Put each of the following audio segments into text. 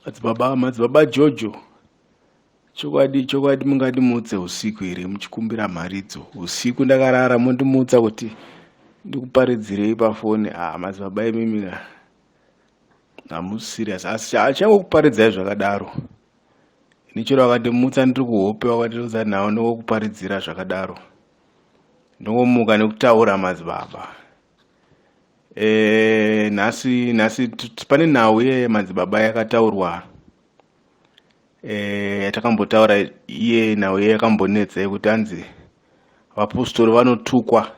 Madzibaba, madzibaba Jojo, chokwadi chokwadi mungandimutse usiku here muchikumbira mharidzo? Usiku ndakarara mondimutsa kuti ndikuparidzirei pafoni. Ah, madzibaba imimi ka hamusi serious, asi achangokuparidzai zvakadaro. Ini chero vakandimutsa ndiri kuhope vakandiudza nhau ndongokuparidzira zvakadaro. Ndongomuka nekutaura madzibaba. E, nhasi nhasi pane nhau iye madzibaba yakataurwa e, yatakambotaura iye nhau iye yakambonetsa yekuti hanzi vapostori vanotukwa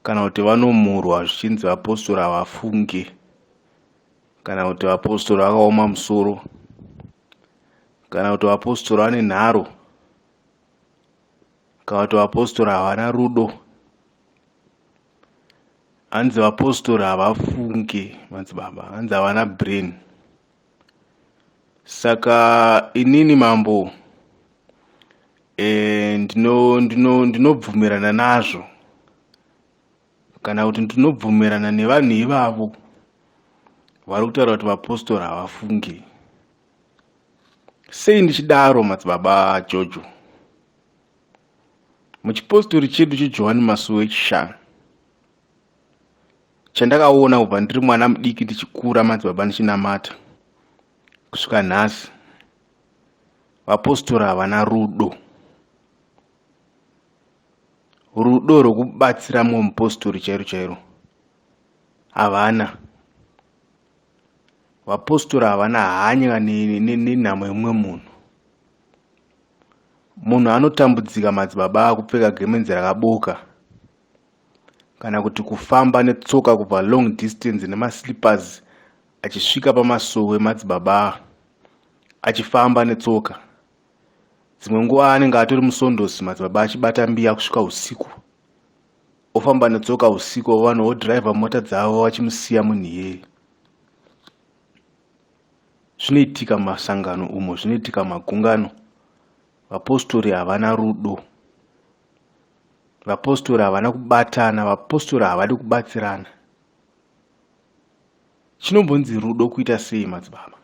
kana kuti vanomurwa zvichinzi vapostori havafunge kana kuti vapostori vakaoma musoro kana kuti vapostori vane nharo kana kuti vapostori havana rudo. Hanzi vapostori havafunge madzibaba, hanzi havana brain. Saka inini mambo e, ndinobvumirana ndino, ndino nazvo kana kuti ndinobvumirana nevanhu ivavo vari kutaura kuti vapostori havafunge. Sei ndichidaro madzibaba Jojo? Muchipostori chedu cheJohani Masowe Echishanu chandakaona kubva ndiri mwana mudiki ndichikura madzibaba ndichinamata kusvika nhasi, vapostori havana rudo, rudo rwekubatsira mumwe mupostori chairo chairo havana. Vapostori havana hanya nenhamo yemumwe munhu. Munhu anotambudzika madzibaba akupfeka gemenzi rakaboka kana kuti kufamba netsoka kubva long distance nemaslippers achisvika pamasowe madzibaba achifamba netsoka. Dzimwe nguva anenge atori musondosi madzibaba achibata mbiya kusvika usiku ofamba netsoka usiku vanhu vodhiraivha mota dzavo vachimusiya munhu iyeye. Zvinoitika mumasangano umo, zvinoitika mumagungano. Vapostori havana rudo. Vapostori havana kubatana. Vapostori havadi kubatsirana. Chinombonzi rudo kuita sei madzibaba?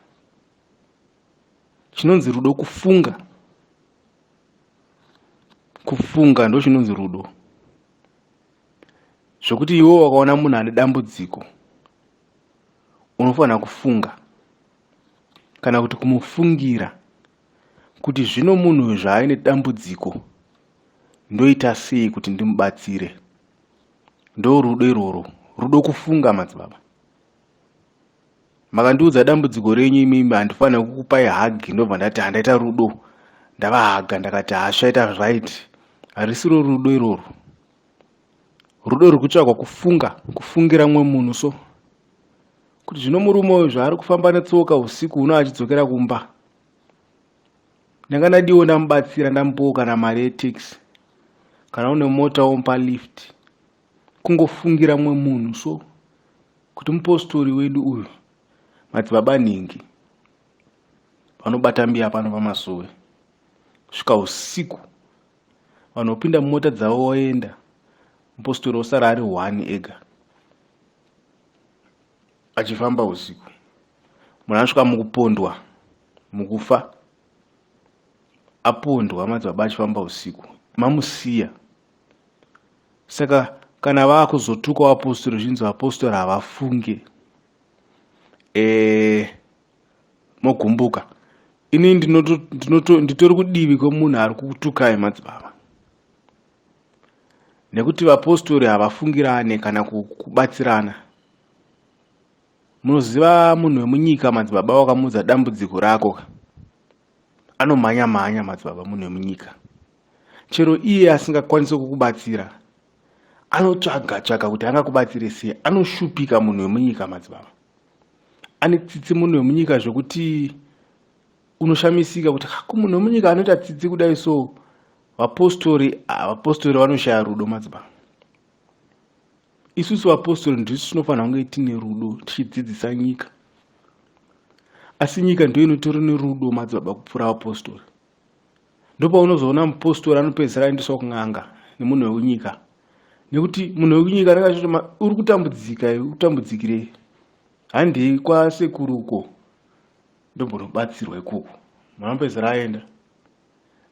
Chinonzi rudo kufunga. Kufunga ndochinonzi rudo. Zvekuti iwe wakaona munhu ane dambudziko unofanira kufunga kana kuti kumufungira kuti zvino munhu uyu zvaaine dambudziko ndoita sei kuti ndimubatsire. Ndo rudo irworwo, rudo kufunga madzibaba. Makandiudza dambudziko renyu imimi, handifanira kukupai hagi ndobva ndati handaita rudo, ndavahaga ndakati hasvaita right. Harisiro rudo irworwo. Rudo ruri kutsvagwa kufunga, kufungira mumwe munhu so kuti zvino murume uyu zvaari kufamba netsoka usiku huno achidzokera kumba, ndanga ndadiwo ndamubatsira, ndamupawo kana mari yetaxi, kana une mota womupa lift. Kungofungira mumwe munhu so kuti mupostori wedu uyu madzibaba nhingi vanobata mbiya pano pamasowe kusvika usiku, vanhu vopinda mumota dzavo voenda, mupostori osara ari one ega achifamba usiku. Munhu anosvika mukupondwa, mukufa, apondwa madzibaba achifamba usiku, mamusiya. Saka kana vakuzotuka vapostori zvinzi vapostori havafunge, e, mogumbuka. Ini nditori kudivi kwemunhu ari kutukai madzibaba, nekuti vapostori havafungirane kana kubatsirana. Munoziva munhu wemunyika madzibaba wakamuudza dambudziko rako anomhanya mhanya madzibaba. Munhu wemunyika chero iye asingakwanisi kukubatsira anotsvaga tsvaga kuti angakubatsire sei. Anoshupika munhu wemunyika madzibaba, ane tsitsi munhu wemunyika zvekuti unoshamisika kuti ko munhu wemunyika anoita tsitsi kudai so. Vapostori, vapostori vanoshaya rudo madzibaba. Isusu vapostori ndisu tinofanira kunge tine rudo tichidzidzisa nyika, asi nyika ndiyo inotori nerudo madzibaba kupfuura vapostori. Ndopaunozoona mupostori anopedzisira aendeswa kun'anga nemunhu wekunyika, nekuti munhu wekunyika anenge achiti uri kutambudzika, uri kutambudzikirei, handei kwasekuru uko. Ndombonobatsirwa ikoko. Munhu anopedzisira aenda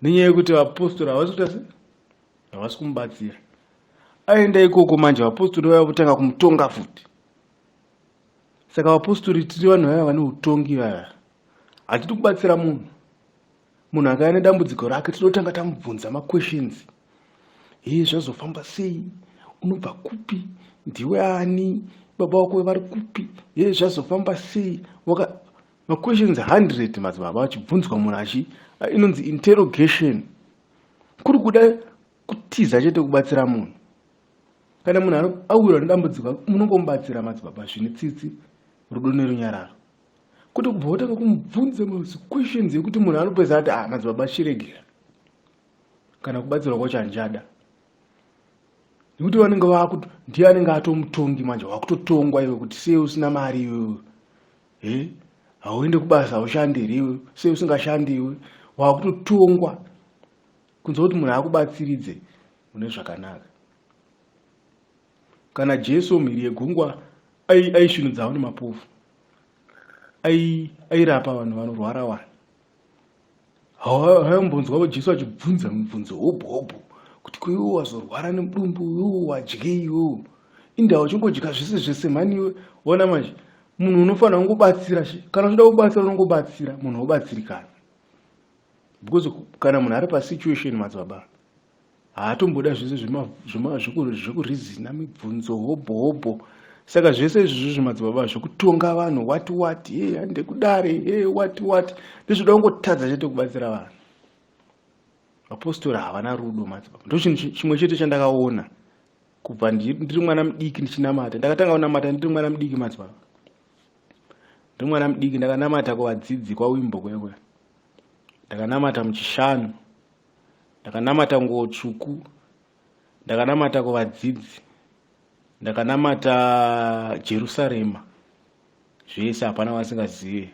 nenyaya yekuti vapostori havasi kuita se havasi kumubatsira. Aenda ikoko manje vapostori vaya votanga kumutonga futi. Saka vapostori tiri vanhu vaya vane utongi vaya, hatidi kubatsira munhu. Munhu akaya nedambudziko rake tinotanga tamubvunza maquestions. Hee, zvazofamba sei? Unobva kupi? Ndiwe ani? Baba wako vari kupi? Hee, zvazofamba sei? Waka maquestions 100 madzibaba achibvunzwa munhu achi inonzi interrogation. Kuri kuda kutiza chete kubatsira munhu. Kana munhu awirwa nedambudziko munongomubatsira madzibaba zvine tsitsi, rudo nerunyararo. Kuti kubva watanga kumubvunza maquestions ekuti munhu anopedza ati ah, madzibaba chiregera, kana kubatsirwa kwacho handichada, nekuti vanenge vakuti ndiye anenge atomutongi manje, wakutotongwa iwe kuti sei usina mari iwewe, he hauende kubasa, haushandi here iwe, sei usingashandi iwe, wakutotongwa kunze kuti munhu akubatsiridze mune zvakanaka. Kana Jesu mhiri yegungwa aisvinudzawo nemapofu, airapa vanhu vanorwara wani. Haimbonzwa Jesu achibvunza mibvunzo hobho hobho kuti ko iwe wazorwara nemudumbu, iwe wadyei, iwewe indawa uchingodya zvese zvese mhani iwe. Ona manje munhu unofanira kungobatsira, kana uchida kubatsira unongobatsira munhu wobatsirikana, because kana munhu ari pasituation madzibaba haatomboda zvese zvekurizina mibvunzo hobho hobho. Saka zvese izvozvo zvemadzibaba zvekutonga vanhu wati wati, he hande kudare, he wati wati, ndezvoda kungotadza chete kubatsira vanhu. Vapostori havana rudo madzibaba. Ndo chinhu chimwe chete chandakaona kubva ndiri mwana mudiki ndichinamata. Ndakatanga kunamata ndiri mwana mudiki madzibaba, ndiri mwana mudiki ndakanamata kuvadzidzi kwawimbo kwekwe, ndakanamata muchishanu, ndakanamata nguo tsvuku, ndakanamata kuvadzidzi, ndakanamata Jerusarema, zvese hapana vasingazive.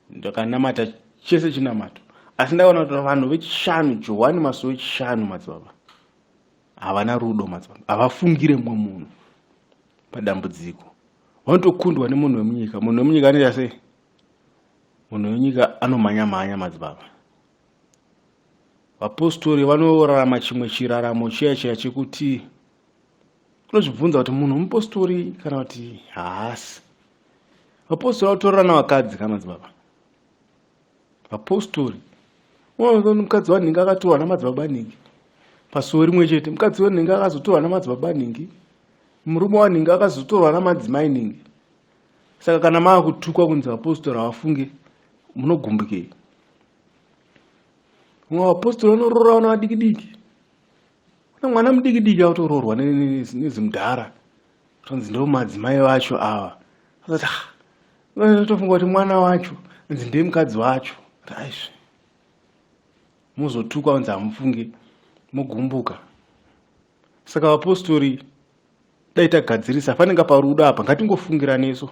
Ndakanamata chese chinamato, asi ndakaona kuti vanhu vechishanu, Johani Masowe wechishanu madzibaba, havana rudo madzibaba, havafungire mumwe munhu padambudziko. Vanotokundwa nemunhu wemunyika. Munhu wemunyika anoita sei? Munhu wenyika anomhanya mhanya madzibaba. Vapostori vanorarama chimwe chiraramo chiya chiya chekuti unozvibvunza kuti munhu mupostori kana kuti haasi. Vapostori vanotorerana vakadzi ka madzibaba. Vapostori unoona mukadzi wanhingi akatorwa namadzibaba nhingi pasuo rimwe chete, mukadzi wenhingi akazotorwa namadzibaba nhingi, murume wanhingi akazotorwa namadzimai nhingi. Saka kana maakutukwa kunzi vapostori havafunge, munogumbukei? Mumwe vapostori vanoroora vana vadiki diki, kuna mwana mudiki diki akutoroorwa nezimudhara, tonzi ndo madzimai vacho ava. Akati ah, tofunga kuti mwana wacho nzi ndiye mukadzi wacho. Aizve muzotukwa kunzi hamufunge, mogumbuka. Saka vapostori dai tagadzirisa fanenge parudo apa, ngatingofungiraneso.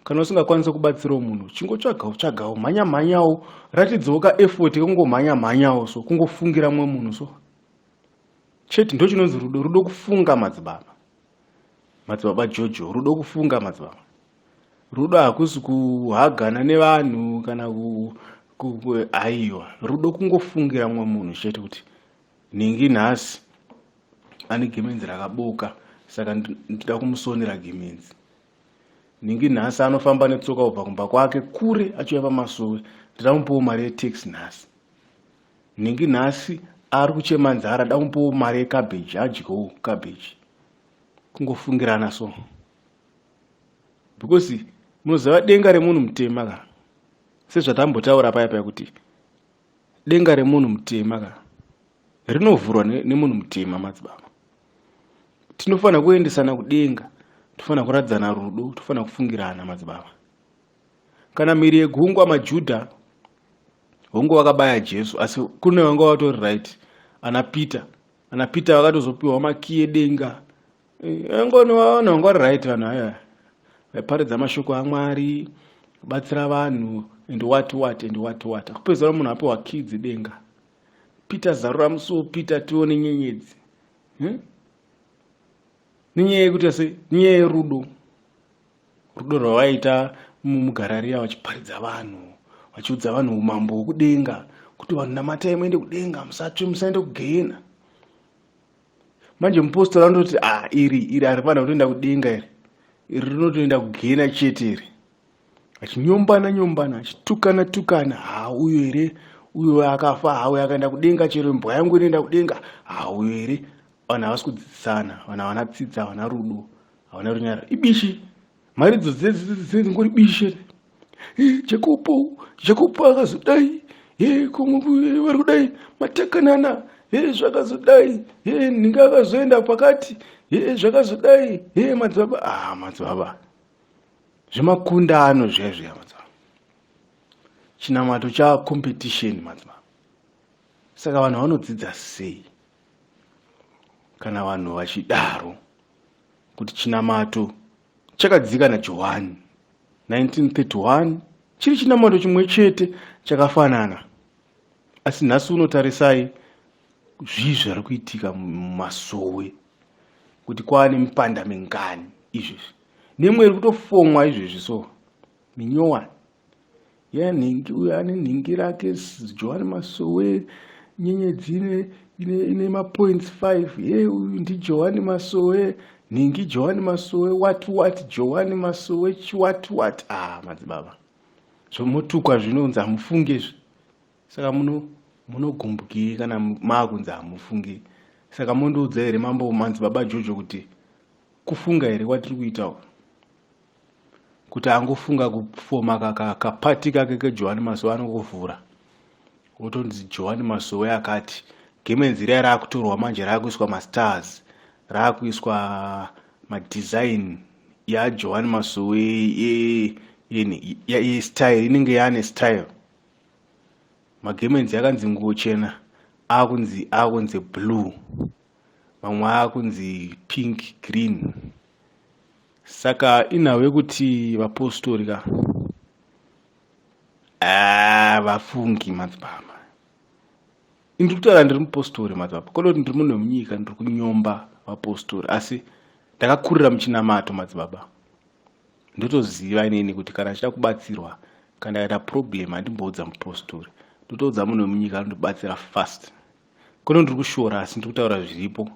Kana usingakwanisi kubatsirawo munhu, chingotsvagawo tsvagawo, mhanya mhanyawo, ratidzawo kaeffort kungomhanya mhanyawo so, kungofungira mumwe munhu so chete. Ndo chinonzi rudo. Rudo kufunga madzibaba, madzibaba Jojo, rudo kufunga madzibaba. Rudo hakusi kuhagana nevanhu kana aiwa, rudo kungofungira mumwe munhu chete kuti nhingi nhasi ane gemenzi rakaboka, saka ndida kumusonera gemenzi. Nhingi nhasi anofamba netsoka kubva kumba kwake kure achiuya pamasowe, ndida kumupawo mari yetaxi nhasi. Nhingi nhasi ari kuchema nzara, ndida kumupawo mari yekabheji adyewo kabheji. Kungofungirana so, because munoziva denga remunhu mutema ka, sezvatambotaura paya paya kuti denga remunhu mutema ka rinovhurwa nemunhu mutema madzibaba. Tinofanira kuendesana kudenga, tofanira kuratidzana rudo, tofanira kufungirana madzibaba. Kana mhiri yegungwa maJudha hongu vakabaya Jesu, asi kune vanga vatori right, ana Peter, ana Peter vakatozopiwa makiyi edenga. Ngoni vanhu vanga vari right, vanhu aya vaiparidza mashoko aMwari, kubatsira vanhu and what what and what what. Akupedzisira munhu apiwa kii dzedenga. Peter zarura musuwo, Peter tione nyenyedzi. Nenyaya yekuti ase, nenyaya yerudo, rudo rwavaita muGarariya vachiparidza vanhu, vachiudza vanhu umambo hwekudenga, kuti vanhu namatai muende kudenga, musatsve, musaende kugehena. Manje mupostori anototi ah, iri iri harifanira kutoenda kudenga iri, iri rinotoenda kugehena chete iri. Achinyombana nyombana, achitukana tukana, ha uyo here, uyo akafa, ha uyo akaenda kudenga, chero imbwa yangu inoenda kudenga, ha uyo here. Vanhu havasi kudzidzisana, vanhu havana tsitsi, havana rudo, havana runyararo. Ibishi mari idzo dzingori bishi. Jakopo, Jakopo akazodai, kumwe vari kudai matakanana, zvakazodai, nhingi akazoenda pakati, zvakazodai, madzibaba, ah madzibaba, zvemakundano zviya zviya madzibaba, chinamato cha competition madzibaba. Saka vanhu vanodzidza sei kana vanhu vachidaro kuti chinamato chakadzika naJohani 1931 chiri chinamato chimwe chete chakafanana, asi nhasi unotarisai zvii zvari kuitika mumasowe, kuti kwaane mipanda mingani izvezvi, nemwe iri kutofomwa izvezvi, so minyowani yanhingi, uyo ane nhingi rake Johani Masowe, nyenyedzi ine mapoints 5, ye uyu ndiJohani Masowe, nhingi Johani Masowe, what what Johani Masowe, what what. Ah madzibaba, zvomotukwa zvinonzi hamufunge izvi. Saka munogumbukei kana maakunzi hamufunge? Saka mondiudza here mambo madzibaba Jojo kuti kufunga here kwatiri kuita uku, kuti angofunga kufoma kapati kake keJohani Masowe, anongovhura wotonzi Johani Masowe akati gemenzi riya raakutorwa manje, raakuiswa mastars, raakuiswa madesign yaJohani Masowe yestyle, inenge yaane style. Magemenzi yakanzi nguo chena aakunzi blue, mamwe aakunzi pink, green. Saka inhau yekuti vapostori ka vafungi madzibaba. Ndiri kutaura ndiri mupostori madzibaba, kwete kuti ndiri munhu wemunyika ndiri kunyomba vapostori, asi ndakakurira muchinamato madzibaba. Ndotoziva inini kuti kana achida kubatsirwa, kana ndakaita problem, handimboudza mupostori, ndotoudza munhu wemunyika, anondibatsira fast. Kuno ndiri kushora, asi ndiri kutaura zviripo.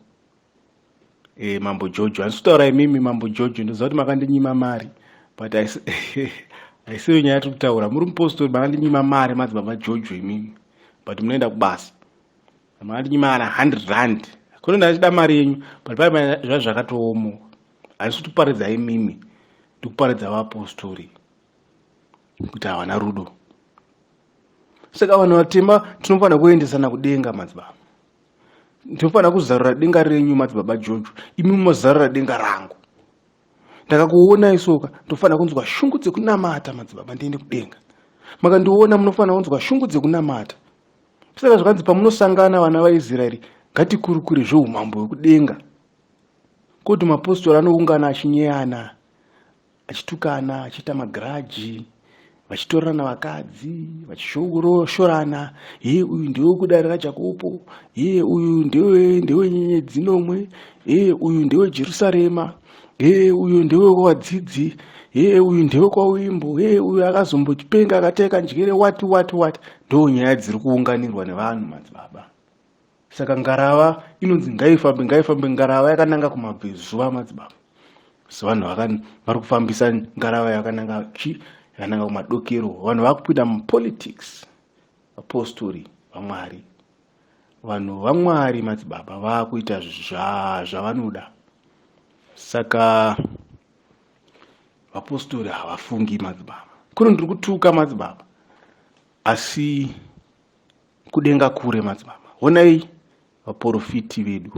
Mambo Jojo, handisi kutaura imimi mambo Jojo, ndoziva kuti makandinyima mari, but haisiyo nyaya yatiri kutaura. Muri mupostori, makandinyima mari madzibaba Jojo imimi, but munoenda kubasa, makandinyima kana 100 rand. Kuno ndachida mari yenyu, but pai zva zvakatoomo. Handisi kutoparidza imimi, ndikuparidza vapostori kuti havana rudo. Saka vanhu vatema tinofanira kuendesana kudenga madzibaba, ndinofanira kuzarura denga renyu madzibaba Jojo, imi mozarura denga rangu. Ndakakuonai soka, ndofanira kunzwa shungu dzekunamata madzibaba, ndiende kudenga. Makandiona, munofanira kunzwa shungu dzekunamata. Saka zvakanzi pamunosangana vana vaIsraeri, ngatikurukure zveumambo hwekudenga, kuti mapostori anoungana achinyeyana, achitukana, achiita magiraji, vachitorerana vakadzi, vachishorana, ye uyu ndewe kudare raJakopo, ye uyu ndewe nyenyedzi nomwe, ye uyu ndewe Jerusarema, ye uyu ndewe kwavadzidzi, ye uyu ndewe kwawimbo, ye uyu akazombochipenga akateka njere, wati wati wati. Ndo nyaya dziri kuunganirwa nevanhu madzibaba. Saka ngarava inonzi ngaifambe, ngaifambe ngarava yakananga kumabvezuva madzibaba. So vanhu vari kufambisa ngarava yakananga chi yakananga kumadokero. Vanhu vakupinda mupolitics, vapostori vaMwari, vanhu vaMwari madzibaba vakuita zvavanoda. Saka vapostori havafungi madzibaba. Kuno ndiri kutuka madzibaba, asi kudenga kure madzibaba. Honai vaprofiti vedu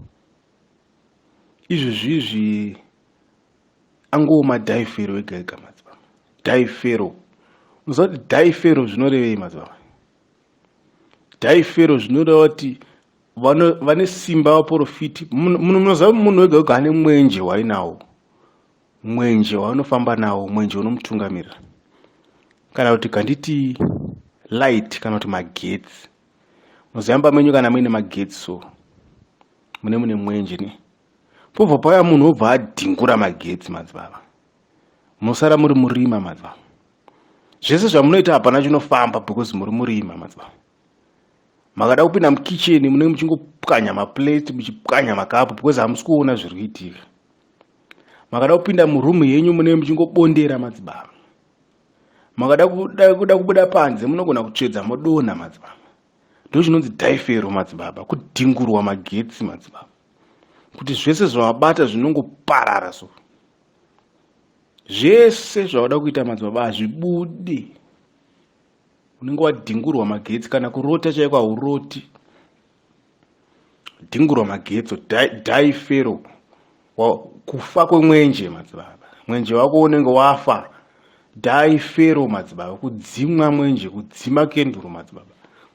izvi zvizvi angova madhaifero ega ega madzibaba. Dhaifero, unoziva kuti dhaifero zvinorevei madzibaba? Dhaifero zvinoreva kuti vane simba vaprofiti. Munoziva munhu wega wega ane mwenje wainawo, mwenje waanofamba nawo, mwenje unomutungamirira, kana kuti kanditi light, kana kuti magetsi. Munoziva mumba menyu kana muine magetsi, so mune mwenje ne pobva pauya munhu obva adhingura magetsi madzibaba, munosara muri murima madzibaba. Zvese zvamunoita hapana chinofamba because muri murima madzibaba. Makada kupinda mukicheni munenge muchingopwanya maplate, muchipwanya makapu because hamusi kuona zviri kuitika. Makada kupinda muroom yenyu munenge muchingobondera madzibaba. Makada kuda kubuda panze munogona kutsvedza modonha madzibaba. Ndochinonzi dhaifero madzibaba, kudhingurwa magetsi madzibaba. Kuti zvese zvawabata zvinongoparara so. Zvese zvawada kuita madzibaba hazvibudi. Unenge wadhingurwa magetsi, kana kurota chaiko hauroti. Dhingurwa magetsi, dhaifero, kufa kwemwenje madzibaba. Mwenje wako unenge wafa. Dhaifero madzibaba, kudzimwa mwenje, kudzima kenduru madzibaba.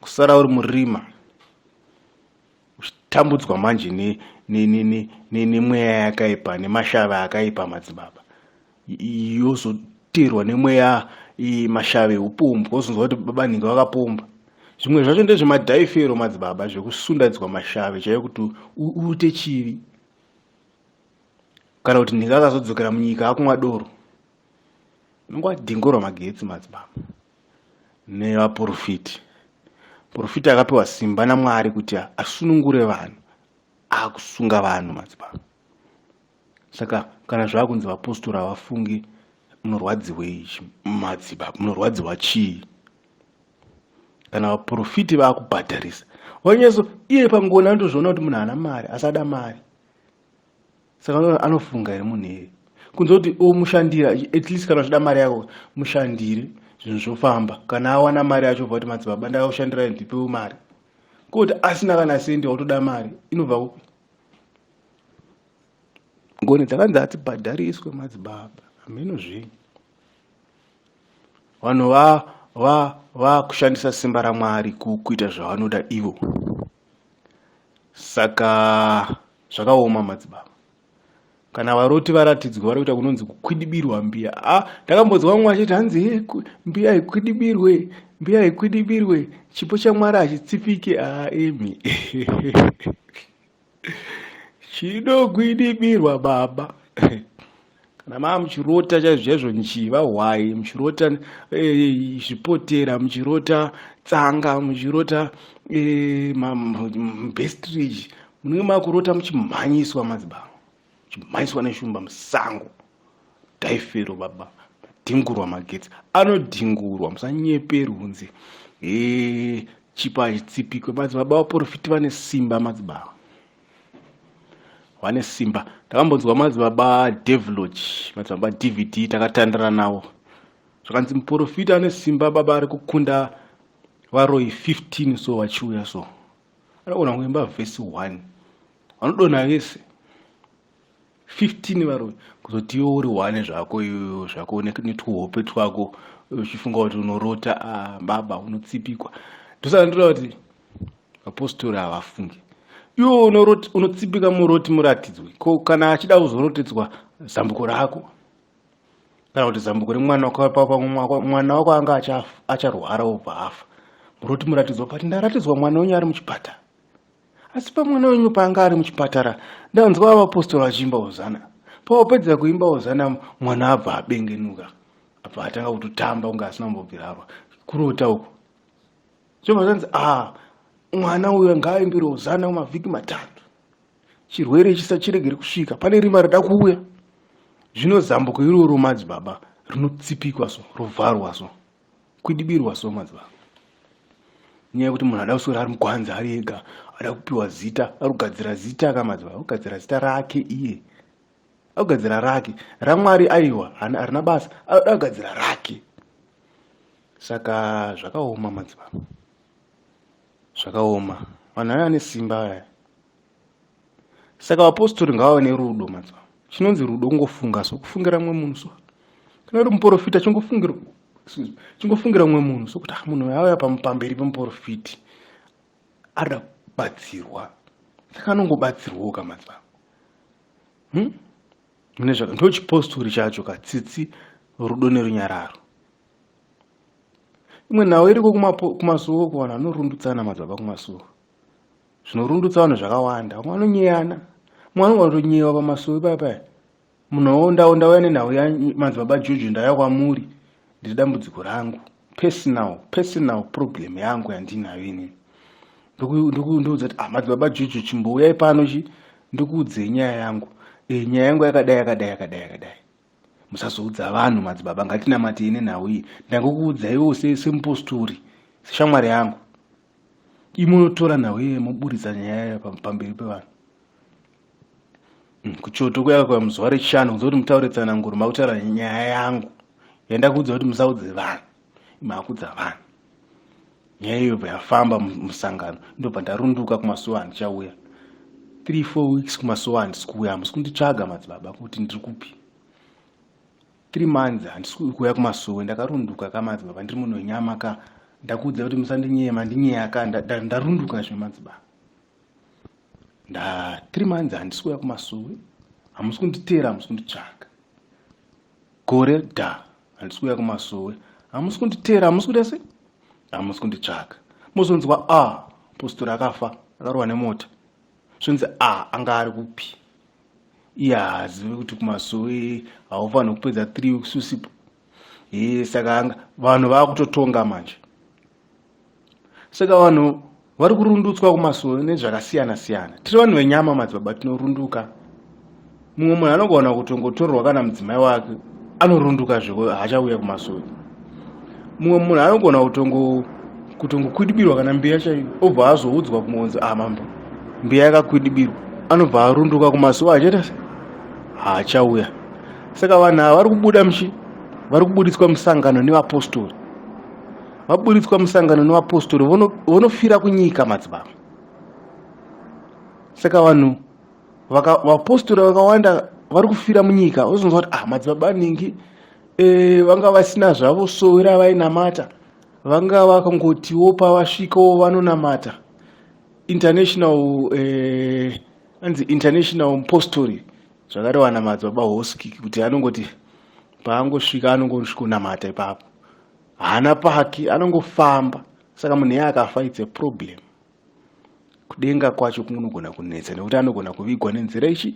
Kusara uri murima. Uchitambudzwa manje nemweya yakaipa, nemashave akaipa madzibaba. Yozoteerwa nemweya mashave eupombwa, wozonzwa kuti baba nhingi vakapomba. Zvimwe zvacho ndezvemadhaifero madzibaba, zvekusundadzwa mashave chaiyo kuti uite chivi. Kana kuti nhingi akazodzokera munyika akumwa doro. Unenge wadhingurwa magetsi madzibaba nevaporofiti. Porofiti akapiwa simba naMwari kuti asunungure vanhu, akusunga vanhu madzibaba. Saka kana zvakunzi vapostori havafungi, munorwadziwei madzibaba? Munorwadziwa chii? Kana vaporofiti vakubhadharisa wanyeso, iye pangoni anotozviona kuti munhu haana mari, asada mari. Saka anofunga here munhu iyeye? Kunze kuti omushandira, at least kana uchida mari yako mushandire, zvinhu zvofamba. Kana awana mari yacho obva kuti madzibaba ndakakushandirai ndipewo mari. Koti asina kana sendi watoda mari inobva kupi? Ngoni dzakanzi hadzibhadhariswe madzibaba, hameno zvenyu. Vanhu vakushandisa simba raMwari kuita zvavanoda ivo. Saka zvakaoma madzibaba. Kana varoti varatidzwa vari kuita kunonzi kukwidibirwa mbiya. Ndakambonzwa vamwe vachiti hanzi mbiya haikwidibirwe, mbiya haikwidibirwe, chipo chaMwari hachitsipike. Imi. Chinokwidibirwa baba. Kana maa muchirota chaizvo chaizvo njiva, hwai, muchirota zvipotera, muchirota tsanga, muchirota bestridge, munenge makurota muchimhanyiswa madzibaba, muchimhanyiswa neshumba musango. Dhaifero baba, dhingurwa magetsi anodhingurwa, musanyeperwe kunzi chipo hachitsipikwe. Madzibaba vaporofiti vane simba madzibaba, vane simba. Ndakambonzwa madzibaba Devlodge, madzibaba DVD, takatandara navo. Zvakanzi muporofita ane simba baba, ari kukunda varoyi 15 so vachiuya so. Anogona kuimba vhesi 1, vanodonha vese 15 varoyi. Kuzoti iwe uri 1 zvako iwe zvako netuhope twako uchifunga kuti unorota, baba unotsipikwa. Ndosaka ndinoda kuti vapostori havafungi. Iwe unotsipika muroti muratidzwe. Ko kana achida kuzorotedzwa zambuko rako, kana kuti zambuko remwana wako, mwana wako anga acharwara obva afa, muroti muratidzwa pati ndaratidzwa mwana wenyu ari muchipatara. Asi pamwana wenyu paanga ari muchipatara, ndanzwa vapostori vachiimba hozana. Pawapedza kuimba hozana, mwana abva abengenuka, abva atanga kutotamba kunge asina kumbobvira arwa. Kurota uku. Zvobva zvanzi, mwana uyu ngaaimbire hozana mavhiki 3. Chirwere chisachiregere kusvika, pane rima rida kuuya. Zvino zambuko iroro madzibaba rinotsipikwa so, rovharwa so, kwidibirwa so madzibaba. Nyaya yekuti munhu ada kuswera ari mugwanza ari ega, ada kupiwa zita, ari kugadzira zita ka madzibaba, ari kugadzira zita rake iye. Ari kugadzira rake, raMwari aiwa, harina basa, ada kugadzira rake. Saka zvakaoma madzibaba, zvakaoma. Vanhu vaya vane simba vaya. Saka vapostori ngavave nerudo madzibaba. Chinonzi rudo kungofunga so, kufungira mumwe munhu so. Kana uri muporofita chingofungira, excuse me, chingofungira mumwe munhu so kuti munhu auya pamberi pemuporofiti arida kubatsirwa. Saka anongobatsirwawo ka madzibaba. Mune zvaka ndo chipostori chacho ka, tsitsi, rudo nerunyararo. Imwe nhau iriko kumasuwo kuvanhu vanorundutsana madzibaba kumasuwo. Zvinorundutsa vanhu zvakawanda. Vamwe vanonyeyana. Mumwe anogona kutonyewa pamasuwo ipaya paya. Munhu ndauya nenhau ya madzibaba Jojo, ndauya kwamuri. Ndiri dambudziko rangu personal, personal problem yangu yandinayo inini. Ndokuudza kuti ah, madzibaba Juju, chimbouyai pano chi ndikuudzei nyaya yangu. Nyaya yangu yakadai, yakadai, yakadai, yakadai. Musazoudza vanhu madzibaba, ngatinamatei nenhau iyi. Ndangokuudzaiwo semupostori, seshamwari yangu. Imi munotora nhau iye moburitsa nyaya pamberi pevanhu. Kuchoto kuya kwa muzuva rechishanu kunze kuti mutaure tsananguro, makutaura nyaya yangu yandakuudza kuti musaudze vanhu, makudza vanhu. Nyaya iyo yafamba musangano, ndobva ndarunduka kumasuwa, handichauya. 3 4 weeks kumasuwa handisi kuuya, hamusi kunditsvaga madzibaba kuti ndiri kupi. 3 months handisi kuuya kumasuwe, ndakarunduka ka madzibaba, ndiri munhu wenyama ka. Ndakuudza kuti musandinyeya, mandinyeya ka, ndarunduka zve madzibaba. Nda 3 months handisi kuuya kumasuwe, hamusi kunditeera, hamusi kunditsvaga. Gore dha handisi kuuya kumasuwe, hamusi kunditeera, hamusi kuita sei, hamusi kunditsvaga. Mozonzwa a postori akafa, akarohwa nemota. Zvonzi a anga ari kupi? Iye haazivi kuti kumasuwe haufaniri kupedza 3 weeks usipo. E, saka anga vanhu vakutotonga manje. Saka vanhu vari kurundutswa kumasuwe nezvakasiyana siyana. Tiri vanhu venyama madzibaba, tinorunduka. Mumwe munhu anogona kutongotorwa kana mudzimai wake, anorunduka zveko, haachauya kumasuwe. Mumwe munhu anogona kutongokwidibirwa kana mbiya chaiyo, obva azoudzwa kumonzi ah, mambo mbiya yakakwidibirwa, anobva arunduka kumasuwe, achaita se haachauya. Saka vanhu ava vari kubuda muchi vari kubuditswa musangano nevapostori. Vaburitswa musangano nevapostori vonofira kunyika madzibaba. Saka vanhu vapostori vakawanda vari kufira munyika. Vozonzwa kuti ah, madzibaba ningi vanga vasina zvavo sowe ravainamata, vanga vakangotiwo pavasvikawo vanonamata. International anzi international postori, zvakareva namadzibaba Hoski kuti anongoti paangosvika anongosvikonamata ipapo, haana paki, anongofamba. Saka munhu iye akafa, it's a problem. Kudenga kwacho kunogona kunetsa nekuti anogona kuvigwa nenzira ichi,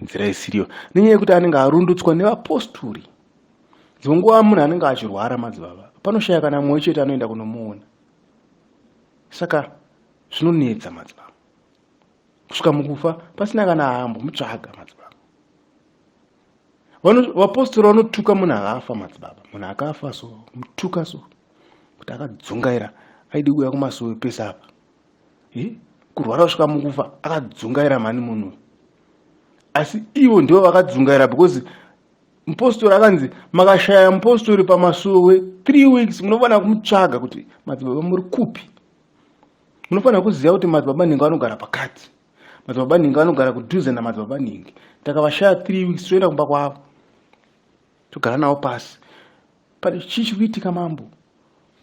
nzira isiriyo, nenyaya yekuti anenge arundutswa nevapostori. Dzimwe nguva munhu anenge achirwara madzibaba, panoshaya kana mumwe chete anoenda kunomuona. Saka zvinonetsa madzibaba, kusvika mukufa pasina kana ambomutsvaga madzibaba. Vapostori vanotuka munhu akafa madzibaba. Munhu akafa so mutuka so kuti akadzungaira, aidi kuuya kumasuwe pese apa, kurwara kusvika mukufa, akadzungaira mhani munhu. Asi ivo ndivo vakadzungaira, because mupostori akanzi makashaya mupostori pamasuwe 3 weeks, munofanira kumutsvaga kuti madzibaba muri kupi. Munofanira kuziva kuti madzibaba nhingi vanogara pakati, madzibaba nhingi vanogara kudhuze namadzibaba nhingi. Takavashaya 3 weeks, toenda kumba kwavo, togara navo pasi. Pane chii chiri kuitika mambo?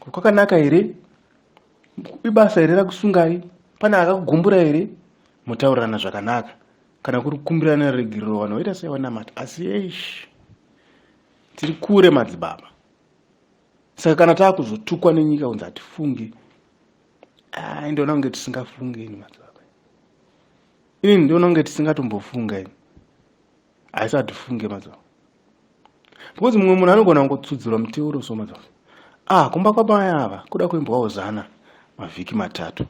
Kwakanaka here? Ibasa here rakusungai? Pane akakugumbura here? Mutaurirana zvakanaka. Kana kuri kukumbirana regerero, vanhu vaita sei, vanamata. Asi eish, tiri kure madzibaba. Saka kana taakuzotukwa nenyika kunzi hatifungi, ai, ndoona kunge tisingafungi ini madzibaba. Ini ndoona kunge tisingatombofunga ini, asi hatifunge madzibaba, because mumwe munhu anogona kungotsudzirwa muteuro so madzibaba. Ah, kumba kwamai ava kuda kuimbwawo zana mavhiki 3.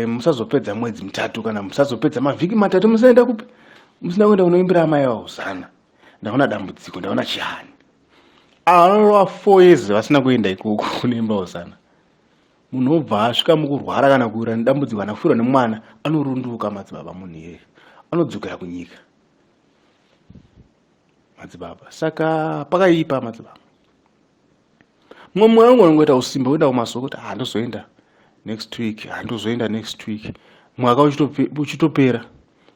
Musazopedza mwedzi 3 kana musazopedza mavhiki 3 musaenda kupi, musina kuenda kunoimbira amai ava hozana. Ndaona dambudziko, ndaona chihani. Anorova 4 years vasina kuenda ikoko kunoimba hozana. Munhu obva asvika mukurwara kana kuwira nedambudziko kana kufirwa nemwana, anorunduka madzibaba. Munhu iyeye anodzokera kunyika madzibaba. Saka pakaipa madzibaba. Mumwe mumwe anogona kungoita usimbe kuenda kumasuo kuti handozoenda next week, handozoenda next week, mwaka uchitopera.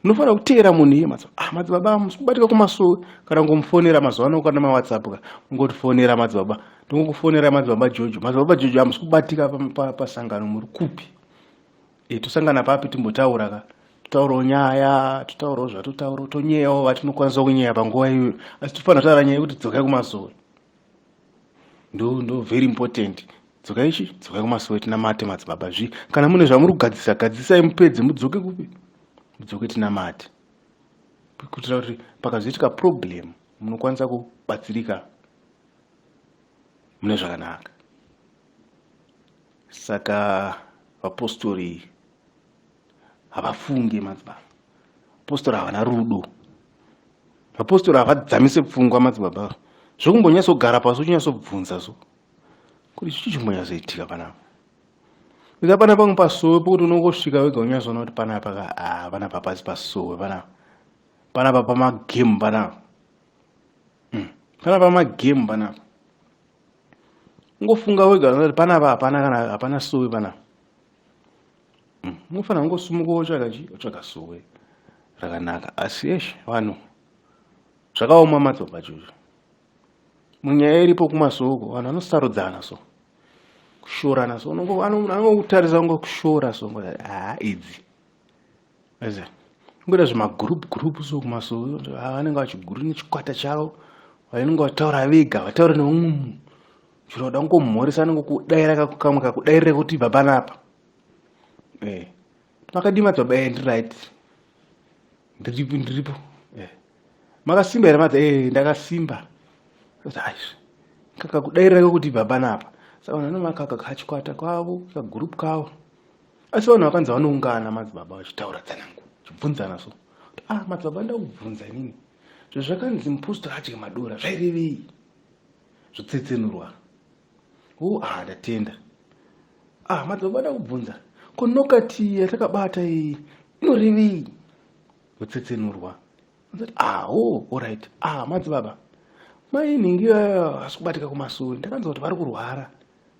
Munofanira kuteera munhu iye madzibaba. Ah, madzibaba musi kubatika kumasuo, kana kungomufonera mazuva ano kana maWhatsApp ka, ungotifonera madzibaba, ndingokufonera madzibaba Jojo, madzibaba Jojo, hamusi kubatika pasangano, muri kupi? Tosangana papi timbotaura ka, totaurawo nyaya, totaurawo zvatotaura, tonyeyawo vatinokwanisa kunyeya panguva iyoyo. Asi tofanira kutaura nyaya yekuti dzokai kumasuo, ndo very important. Dzokai chi, dzokai kumasuo tinamate madzibaba. Zvi kana mune zvamuri kugadzisa, gadzisai mupedze, mudzoke kupi, mudzoke tinamate, kuitira kuti pakazoitika problem munokwanisa kubatsirika. mune zvakanaka. Saka vapostori havafunge madzibaba, vapostori havana rudo, vapostori havadzamise pfungwa madzibaba, zvokumbonyatsogara pasi uchinyatsobvunza so kuti chii chimbonyatsoitika panapa. Ika pana pamwe pasowe pokuti unongosvika wega unyatsoona kuti panapa ka ah, panapa pasi pasowe panapa panapa pamagame panapa panapa pamagame panapa ungofunga wega kuti panapa hapana kana hapana sowe panapa. Unofanira kungosumuka wotsvaga chi wotsvaga sowe rakanaka asi eish vanhu zvakaoma madzibaba jojo munyaya iripo kumasoko vanhu vanosarudzana so kushorana so anongokutarisa ungokushora so haa idzi aza ungoita zvimagroup group so kumasoko vanenge vachiguru nechikwata chavo vanenge vataura vega vataura neumwe munhu chero uda kungomhoresa anenge kudaira kamwe kakudairire kuti ibva panapa eh makadii madzibaba eh ndiri right ndiripo ndiripo eh makasimba here madza eh ndakasimba aizvi kakakudairira kuti ibva panapa saka vanhu vanomakaka kachikwata kwavo kagroup kavo asi vanhu vakanzi vanoungana madzibaba vachitaura tsanangu vachibvunzana so ah madzibaba ndakubvunza inini zvezvakanzi mupostori adye madora zvairevei zvotsetsenurwa o ah ndatenda ah madzibaba ndakubvunza ko nokati yatakabata iyi inorevei yotsetsenurwa ah oh alright ah madzibaba mai nhingi hasi kubatika kumasure ndakanzwa kuti vari kurwara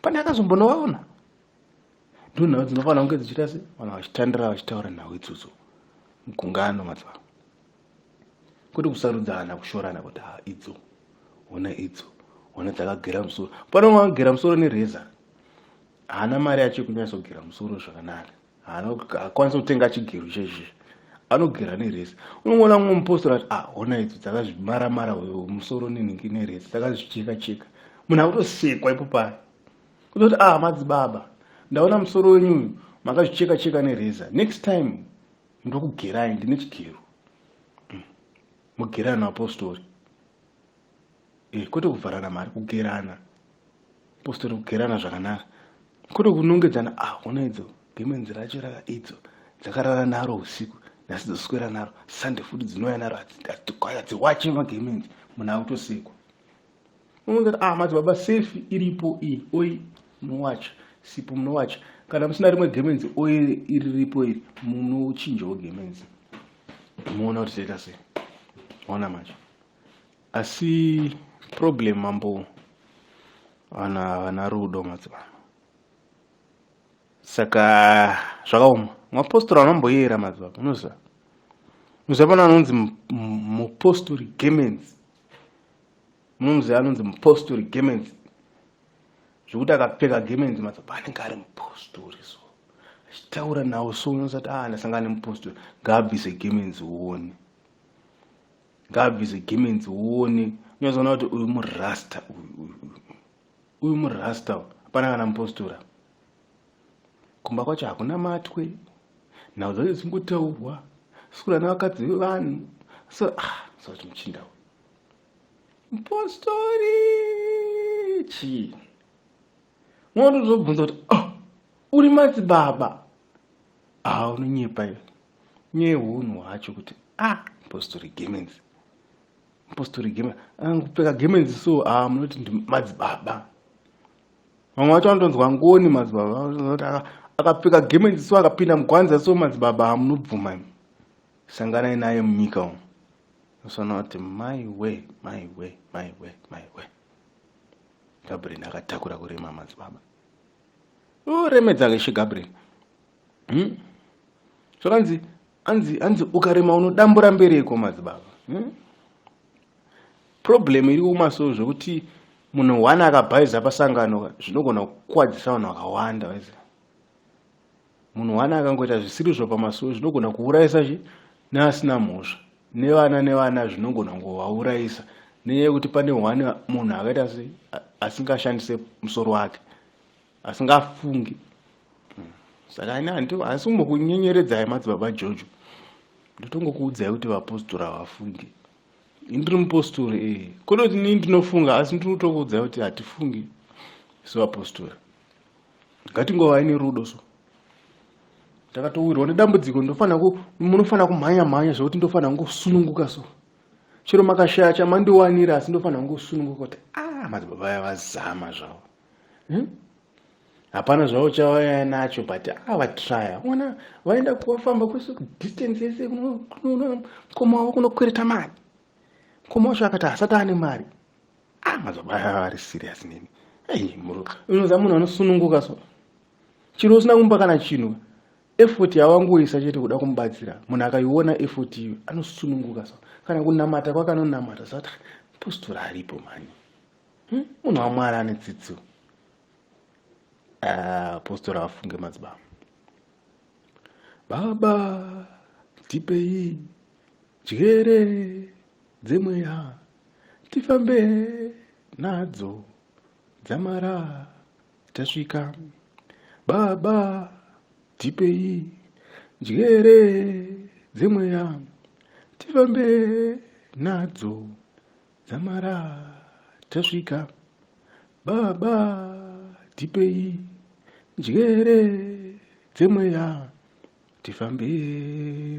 pane akazombonovaona ndo nhau dzinofanira kunge dzichiita se vanhu vachitandira vachitaura nhau idzodzo mugungano madzibaba kwete kusarudzana kushorana kuti ha idzo hona idzo hona dzakagera musoro pane umwe akagera musoro nereza haana mari yacho yekunyatsogera musoro zvakanaka haana akwanisa kutenga chigero chechi anogera nereza unongoona mumwe mupostori ati ah hona idzo dzakazvimaramara musoro nenhingi nereza dzakazvicheka cheka munhu akutosekwa ipo paya kutoti ah madzibaba ndaona musoro wenyu uyu makazvicheka cheka nereza next time ndokugerai ndine chigero mugerana apostori eh, kwete kuvharana mari kugerana postori kugerana zvakanaka kwete kunongedzana ah hona idzo gemenzi racho raka idzo dzakarara naro usiku nhasi dzoswera naro sunday futi dzinouya naro hadziwache magemenzi munhu akutosekwa unongoti ah madzibaba safe iripo iyi oi munowacha sipo munowacha kana musina rimwe gemenzi oi iri ripo iri munochinjawo gemenzi muona kuti toita sei ona manje asi problem mambo vanhu havana rudo madzibaba saka zvakaoma mapostori anomboyera madzibaba unoziva unoziva pana anonzi mupostori gemenzi munomuziva anonzi mupostori gemenzi zvekuti akapfeka gemenzi madzibaba anenge ari mupostori so achitaura nawo so unosati ah ndasangana nemupostori ngaabvise gemenzi uone ngaabvise gemenzi uone unozoona kuti uyu murasta uyu uyu murasta hapana kana mupostora kumba kwacho hakuna matwe nhau dzacho dzingotaurwa sikura nevakadzi vevanhu so ah so kuti muchinda uyu mupostori chii unotozobvunza kuti oh, uri madzibaba ah unonyepa iwe nyaya yehunhu hwacho kuti ah mupostori gemenzi mupostori gemenzi angopfeka gemenzi so ah munoti ndi madzibaba vamwe vacho vanotonzwa ngoni madzibaba akapfeka gemenzi so akapinda mugwanza so madzibaba munobvuma imi sanganai naye munyika umu unosaona kuti my way my way my way my way Gabriel akatakura kurema madzibaba uremedza keshe Gabriel Zvakanzi anzi anzi ukarema unodambura mbereko madzibaba Problem iri kumasoro zvekuti munhu one akabhaiza pasangano zvinogona kukwadzisa vanhu vakawanda vaiziva munhu one akangoita zvisirizvo pamasoro zvinogona kuurayisa chi neasina mhosva nevana nevana zvinogona kungovaurayisa nenyaya yekuti pane one munhu akaita se asingashandise musoro wake asingafungi saka ini handisi kumbokunyenyeredzai madzibaba jojo ndotongokuudzai kuti vapostori havafungi ini ndiri mupostori ee kwete kuti ini ndinofunga asi ndiri kutokuudzai kuti hatifungi. Sevapostori ngatingovai nerudo so. Ndakatowirwa nedambudziko, ndofanira munofanira kumhanya mhanya zvekuti ndofanira kungosununguka so. Chero makashaya chamandiwanira, asi ndofanira kungosununguka kuti a ah, madzibaba vaya vazama zvavo. Hapana zvavo chavaya nacho, but ah, vatraya. Ona vaenda kuvafamba kwese, distance yese, mukoma wavo kunokwereta mari. Mukoma wacho akati hasati ane mari. Ah, madzibaba aya vari serious neni. Ei, unoziva munhu anosununguka so, chiro usina kumupa kana chinhu, effort yawangoisa chete kuda kumubatsira, munhu akaiona effort iyo anosununguka so. Kana kunamata kwake anonamata so, ati postori aripo mani. Munhu waMwari ane tsitsi. Ah, postori afunge madzibaba. Baba, tipei njere dzemweya tifambe nadzo dzamara tasvika. Baba, tipei njere dzemweya tifambe nadzo dzamara tasvika. Baba, tipei njere dzemweya tifambe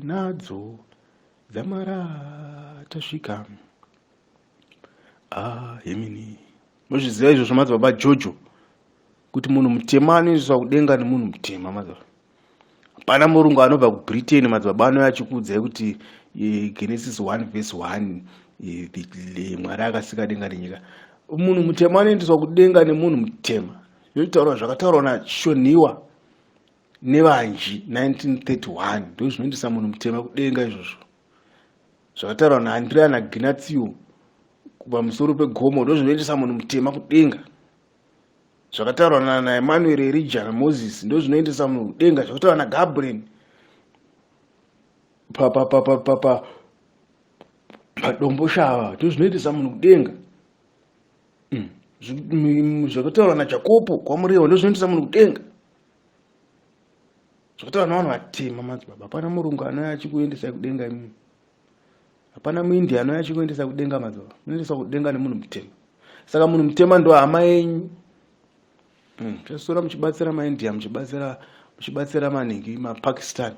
nadzo dzamara tasvika. Ah, hemini muzviziva izvozvo madzibaba Jojo, kuti munhu mutema anoiswa kudenga nemunhu mutema, madzibaba. Hapana murungu anobva kuBritain, madzibaba, anouya achikuudzai kuti Genesis 1 verse 1, Mwari akasika denga nenyika. Munhu mutema anoendeswa kudenga nemunhu mutema. Zvinotaurwa, zvakataurwa naShoniwa Nevanji 1931, ndo zvinoendesa munhu mutema kudenga izvozvo. Zvakataurwa naAndrea naGinatio pamusoro pegomo, ndo zvinoendesa munhu mutema kudenga. Zvakataurwa naEmmanuel, Erija naMoses, ndo zvinoendesa munhu kudenga. Zvakataurwa naGabriel paDomboshava, ndo zvinoendesa munhu kudenga. Zvakataurwa naJakopo kwaMurewa, ndo zvinoendesa munhu kudenga. Zvakataurwa navanhu vatema, madzibaba. Hapana murungu anouya achikuendesai kudenga imimi. Hapana muIndia anouya achikuendesa kudenga, madzibaba. Munoendeswa kudenga nemunhu mutema. Saka munhu mutema ndo hama yenyu. Chasora muchibatsira maIndia, muchibatsira maningi maPakistan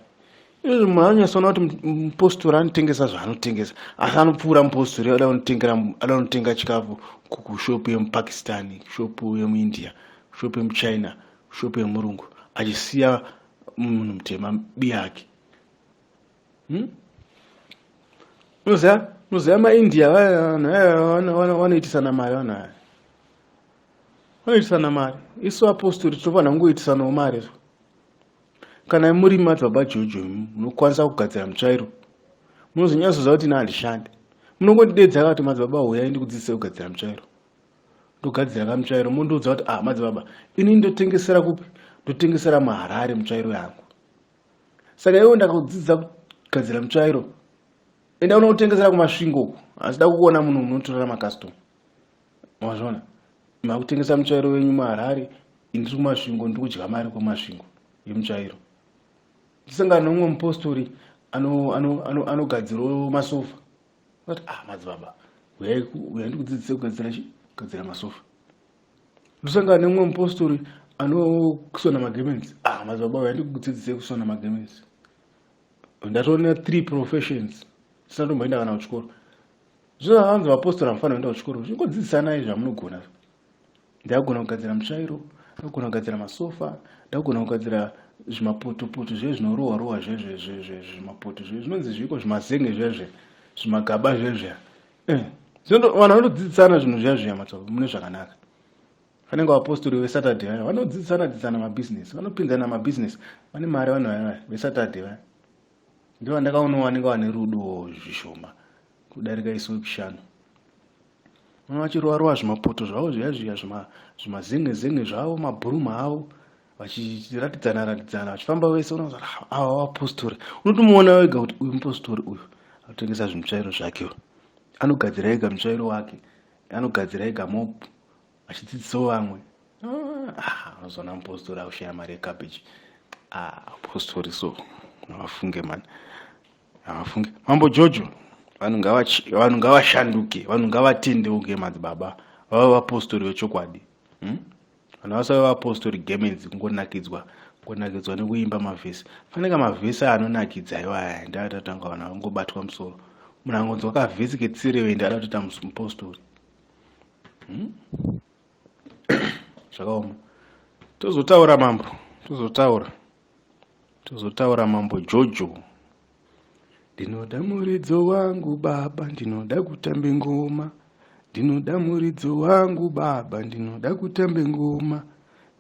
izvozvo. Munhu anonyatsoona kuti mupostori anotengesa zvaanotengesa, asi anopfuura mupostori ada kunotenga chikafu kushopu yemuPakistani, kushopu yemuIndia, kushopu yemuChina, kushopu yemurungu, achisiya munhu mutema biyake. Unoziva maIndia vanoitisana mari. Vanhu aya vanoitisana mari. Isu apostori tinofanira kungoitisanawo mari. Kana muri madzibaba Jojo, munokwanisa kugadzira mutsvairo, munozonyatsoziva kuti ina handishandi, munongondidedza kuti, "Madzibaba, huyai ndikudzidzise kugadzira mutsvairo." Ndogadzira kamutsvairo, mondiudza kuti, "Ah, madzibaba, ini ndotengesera kupi?" Ndotengesera muHarare mutsvairo yangu. Saka iwe ndakakudzidzisa kugadzira mutsvairo, enda unotengesera kuMasvingo uko, asida kukuona munhu unotorera makastoma. Mazvona, makutengesa mutsvairo wenyu muHarare, indiri kuMasvingo, ndiri kudya mari kuMasvingo yemutsvairo. Ndisangana neumwe mupostori anogadzirawo masofa, ati, "Ah, madzibaba, uyai ndikudzidzise kugadzira chi kugadzira masofa." Ndosangana nemumwe mupostori anosona magarments. "Ah, madzibaba, uyai ndikudzidzise kusona magarments." Ndatoona three professions tisina tomboenda kana kuchikoro. Zvino vanzi vapostori hamufanira kuenda kuchikoro, zvingodzidzisanai zvamunogona. Ndakugona kugadzira mutsvairo, ndakugona kugadzira masofa, ndakugona kugadzira zvimapotopoto zve zvinorohwa rohwa zvezve, zvimapoto zve zvinonzi zviko, zvimazenge zvezve, zvimagaba zvezve. Vanhu vanodzidzisana zvinhu zviya zviya matsoko mune zvakanaka. Vanenge vapostori veSaturday vaya vanodzidzisana dzidzisana mabhizinesi, vanopinzana mabhizinesi, vane mari vanhu vaya veSaturday vaya. Ndo vandakaonawo vanenge vane rudo zvishoma kudarika isu vekushanu. Vana vachirova rova zvimapoto zvavo zviya zviya, zvimazenge zenge zvavo, mabhuruma avo, vachiratidzana ratidzana, vachifamba vese. Unoza ava vapostori, unotomuona wega kuti uyu mupostori uyu anotengesa zvimutsvairo zvake, anogadzira ega mutsvairo wake, anogadzira ega mop, achidzidzisawo vamwe. Ah, unozoona mupostori akushaya mari yecabbage. Ah, postori so havafunge mani, havafunge. Mambo Jojo, vanhu ngavashanduke, vanhu ngavatendeuke, madzibaba, vave vapostori vechokwadi. Vanhu vasave vapostori gemenzi, kungonakidzwa, kungonakidzwa nekuimba mavhesi. Faneka mavhesi anonakidza iwaya, ndatatanga vanhu vangobatwa musoro. Munhu angonzwa kavhesi ketsirewe ndada kutoita mupostori. Zvakaoma. Tozotaura mambo, tozotaura. Tozotaura mambo Jojo. Ndinoda muridzo wangu baba, ndinoda kutambe ngoma. Ndinoda muridzo wangu baba, ndinoda kutambe ngoma.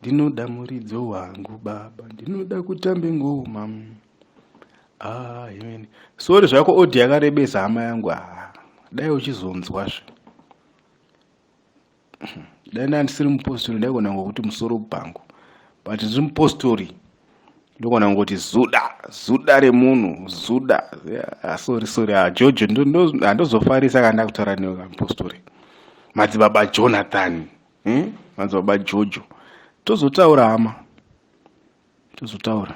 Ndinoda muridzo wangu baba, ndinoda kutambe ngoma. Ah, amen. Sorry zvako, audio yakarebesa hama yangu. Ah, dai uchizonzwazve. Dai ndandisiri mupostori ndaigona ngokuti musoro bhangu, but ndiri mupostori ndogona kungoti zuda, zuda remunhu, zuda. Yeah, sorry, sorry. Ah, Jojo, handozofarisa kana ndakutaura newe mupostori. Madzibaba Jonathan, Madzibaba Jojo, tozotaura hama, tozotaura.